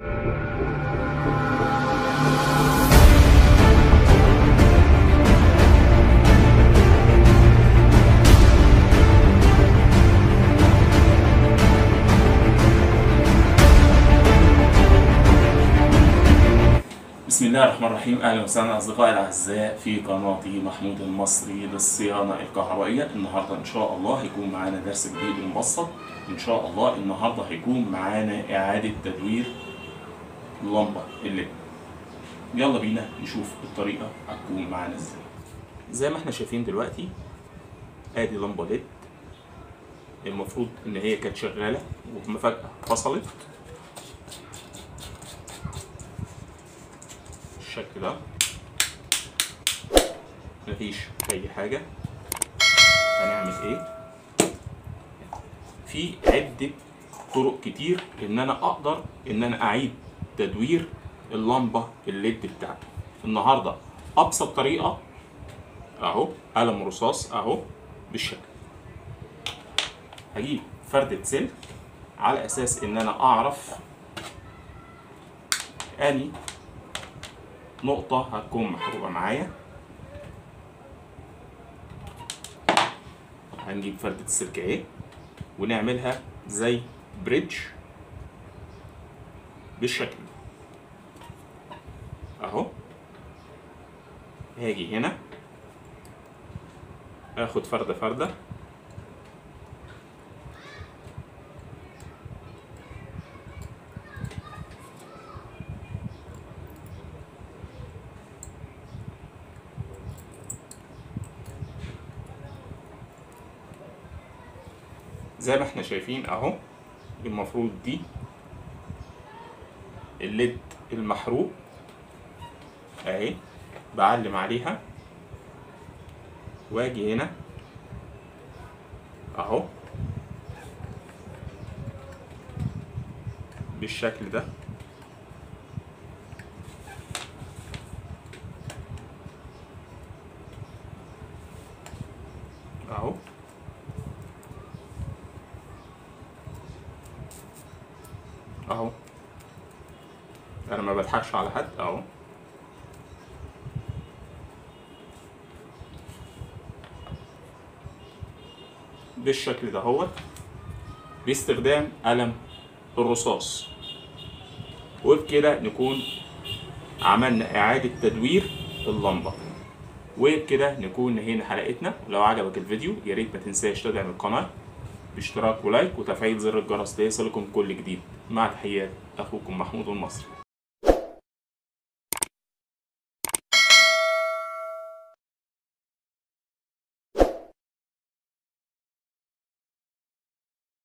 بسم الله الرحمن الرحيم. اهلا وسهلا اصدقائي الاعزاء في قناتي محمود المصري للصيانه الكهربائية. النهارده ان شاء الله هيكون معانا درس جديد ومبسط. ان شاء الله النهارده هيكون معانا اعاده تدوير اللمبة ال LED. يلا بينا نشوف الطريقة هتكون معانا ازاي. زي ما احنا شايفين دلوقتي ادي لمبة LED، المفروض ان هي كانت شغالة وفجاة فصلت بالشكل ده، مفيش اي حاجة. هنعمل ايه؟ في عده طرق كتير ان انا اقدر ان انا اعيد تدوير اللمبة ال LED بتاعتي. النهارده ابسط طريقه اهو، قلم رصاص اهو بالشكل. هجيب فردة سلك على اساس ان انا اعرف اني نقطة هتكون محروقة معايا. هنجيب فردة السلك اهي ونعملها زي bridge بالشكل ده اهو. هاجي هنا اخد فردة فردة زي ما احنا شايفين اهو. المفروض دي الليد المحروق اهي، بعلم عليها واجي هنا اهو بالشكل ده. اهو اهو، انا ما بضحكش على حد اهو. بالشكل ده اهوت باستخدام قلم الرصاص. وبكده نكون عملنا اعادة تدوير اللمبة، وبكده نكون نهينا حلقتنا. ولو عجبك الفيديو يا ريت ما تنساش تدعم القناة باشتراك ولايك وتفعيل زر الجرس ليصلكم كل جديد. مع تحيات اخوكم محمود المصري.